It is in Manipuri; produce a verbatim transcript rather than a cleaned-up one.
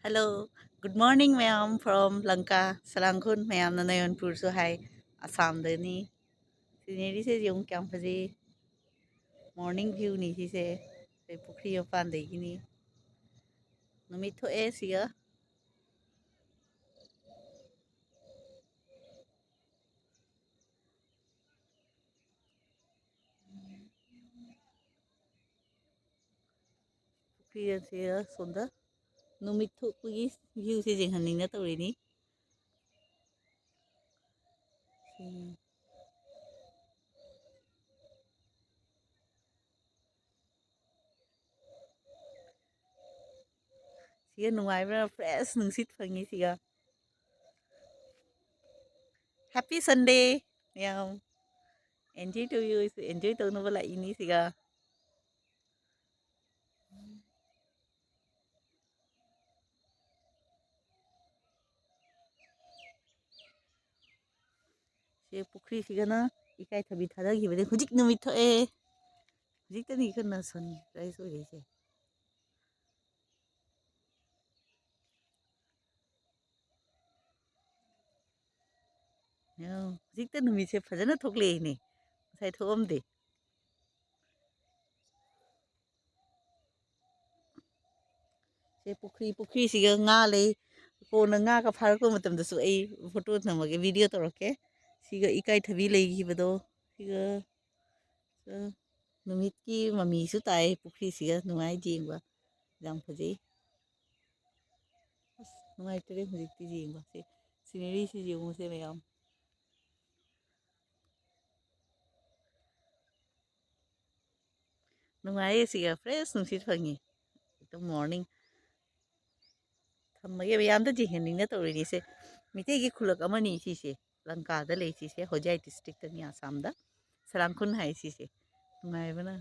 Hello, good morning ꯃꯌꯥꯝ from Lanka, ꯁꯂꯥꯡꯈꯨꯟ꯫ ꯃꯌꯥꯝꯅ ꯅꯌꯣꯟꯄꯨꯔꯁꯨ ꯍꯥꯏ, ꯑꯁꯥꯝꯗꯅꯤ꯫ Sceneryꯁꯦ ꯌꯦꯡꯉꯨ ꯀꯌꯥꯝ ꯐꯖꯩ꯫ Morning viewꯅꯤ ꯁꯤꯁꯦ꯫ ꯑꯩꯈꯣꯏ ꯄꯨꯈ꯭ꯔꯤ ꯃꯄꯥꯟꯗꯒꯤꯅꯤ꯫ ꯅꯨꯃꯤꯠ ꯊꯣꯛꯑꯦ ꯁꯤꯒ꯫ ꯄꯨꯈ꯭ꯔꯤ ꯑꯁꯤ ꯑꯁꯣꯝꯗ ꯅꯨꯃꯤꯠ ꯊꯣꯛꯄꯒꯤ viewꯁꯦ ꯌꯦꯡꯍꯟꯅꯤꯡꯅ ꯇꯧꯔꯤꯅꯤ꯫ ꯁꯤ꯫ ꯁꯤꯒ ꯅꯨꯡꯉꯥꯏꯕ꯭ꯔꯥ? Fresh ꯅꯨꯡꯁꯤꯠ ꯐꯪꯉꯤ ꯁꯤꯒ꯫ Happy Sunday ꯃꯌꯥꯝ꯫ Enjoy ꯇꯧꯕꯤꯌꯨ, ꯑꯩꯁꯨ enjoy ꯇꯧꯅꯕ ꯂꯥꯛꯏꯅꯤ ꯁꯤꯒ꯫ ꯁꯤ ꯄꯨꯈ꯭ꯔꯤꯁꯤꯒꯅ ꯏꯀꯥꯏꯊꯕꯤ ꯊꯥꯗꯈꯤꯕꯗꯩ ꯍꯧꯖꯤꯛ ꯅꯨꯃꯤꯠ ꯊꯣꯛꯑꯦ꯫ ꯍꯧꯖꯤꯛꯇꯅꯤ ꯀꯟꯅ sunrise ꯑꯣꯏꯔꯛꯏꯁꯦ꯫ ꯌꯦꯡꯉꯣ, ꯍꯧꯖꯤꯛꯇ ꯅꯨꯃꯤꯠꯁꯦ ꯐꯖꯅ ꯊꯣꯛꯂꯛꯏꯅꯦ, ꯉꯁꯥꯏ ꯊꯣꯛꯑꯝꯗꯦ꯫ ꯁꯦ ꯄꯨꯈ꯭ꯔꯤ, ꯄꯨꯈ꯭ꯔꯤꯁꯤꯒ ꯉꯥ ꯂꯩ꯫ ꯀꯣꯟꯅ ꯉꯥꯒ ꯐꯥꯔꯛꯄ ꯃꯇꯝꯗꯁꯨ ꯑꯩ photo ꯅꯝꯃꯒꯦ, video ꯇꯧꯔꯛꯀꯦ꯫ ꯁꯤꯒ ꯏꯀꯥꯏꯊꯕꯤ ꯂꯩꯈꯤꯕꯗꯣ, ꯁꯤꯒ, ꯑ, ꯅꯨꯃꯤꯠꯀꯤ ꯃꯃꯤꯁꯨ ꯇꯥꯏ ꯄꯨꯈ꯭ꯔꯤꯁꯤꯒ, ꯅꯨꯡꯉꯥꯏ ꯌꯦꯡꯕ, ꯌꯥꯝ ꯐꯖꯩ꯫ ꯑꯁ, ꯅꯨꯡꯉꯥꯏꯇ꯭ꯔꯦ ꯍꯧꯖꯤꯛꯇꯤ ꯌꯦꯡꯕꯁꯦ꯫ Sceneryꯁꯤ ꯌꯦꯡꯉꯨꯁꯦ ꯃꯌꯥꯝ꯫ ꯅꯨꯡꯉꯥꯏꯌꯦ ꯁꯤꯒ, fresh ꯅꯨꯡꯁꯤꯠ ꯐꯪꯉꯤ꯫ ꯑꯗꯨꯝ morning꯫ ꯊꯝꯃꯒꯦ, ꯃꯌꯥꯝꯗ ꯌꯦꯡꯍꯟꯅꯤꯡꯅ ꯇꯧꯔꯤꯅꯤꯁꯦ꯫ ꯃꯤꯇꯩꯒꯤ ꯈꯨꯜꯂꯛ ꯑꯃꯅꯤ ꯁꯤꯁꯦ, ꯂꯪꯀꯥꯗ ꯂꯩ ꯁꯤꯁꯦ, ꯍꯣꯖꯥꯏ districtꯇꯅꯤ, ꯑꯁꯥꯝꯗ꯫ ꯁꯂꯥꯡꯈꯨꯟ ꯍꯥꯏ ꯁꯤꯁꯦ꯫ ꯅꯨꯡꯉꯥꯏꯕꯅ꯫